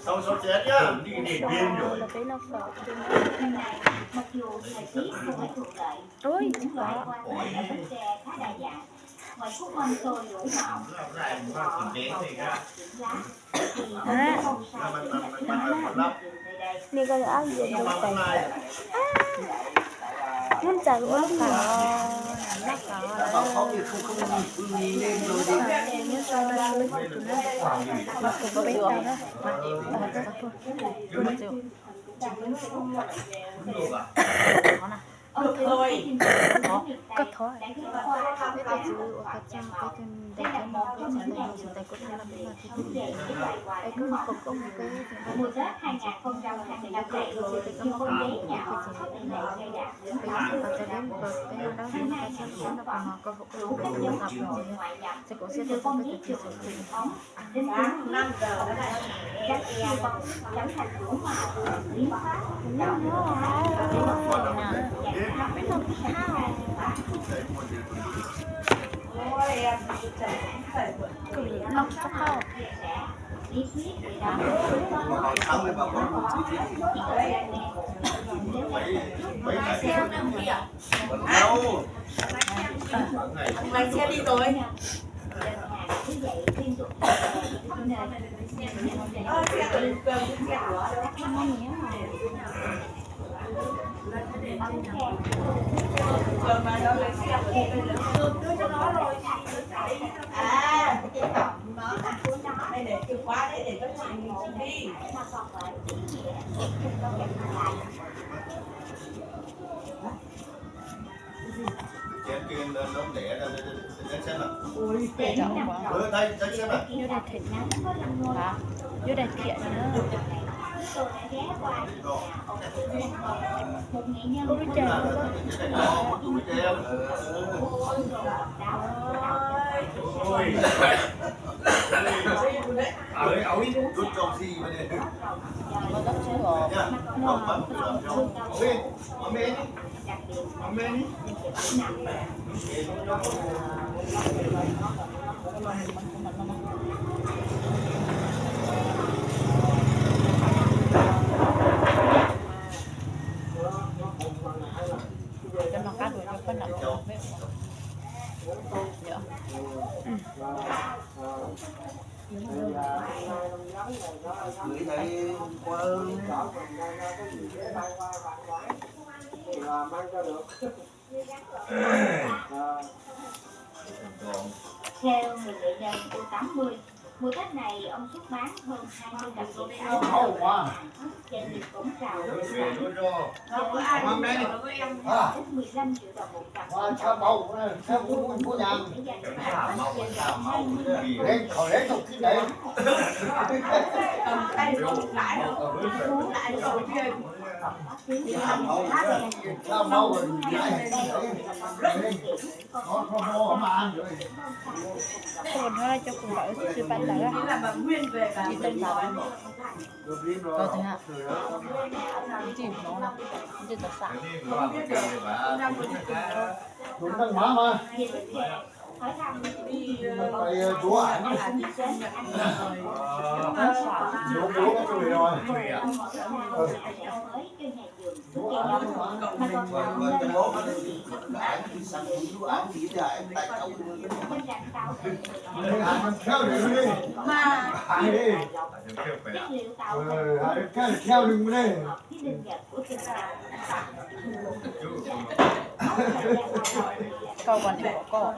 Ua peb noj phom thiab. Ui, tsis pom. Nws koj ab yus tais. Hnub ntxawm ua lub qhov, lub qhov, nyob sau no su tus na, mas kuv peb tau na. Koj thov, koj thov peb tus txiv ua qhov txog peb tus ntawd thiab no, peb txiv ntawd yog txiv ntawd kuj thov los peb no thiab. Es koj mus foom koob mus peb txiv ntawd thiab, txiv ntawd kuj ua peb txiv ntawd kuj txiv ntawd peb txiv ntawd txawv peb mus peb no dab no peb txhob peb no peb no koj foom koob mus peb txiv ntawd txog peb txiv ntawd, txawm kuv siab tau txog peb tus txiv txawv txiv. Mang xe đi rồi. Yuav dai thiam, yuav dai thiam na. Lub caij Cov no qab dua cov peb nam peb ua. Theo người nghệ nhân U tám mươi, mùa Tết này ông xuất bán hơn hai mươi cặp đèn áo, hấp dẫn được cổng rào của sản. Giờ đây, mười lăm triệu đồng một cặp. Ua no cov kuv npawm tsis pab tawm. Tsis tau npawm. Tsis tau xam. Kau koj niam koj.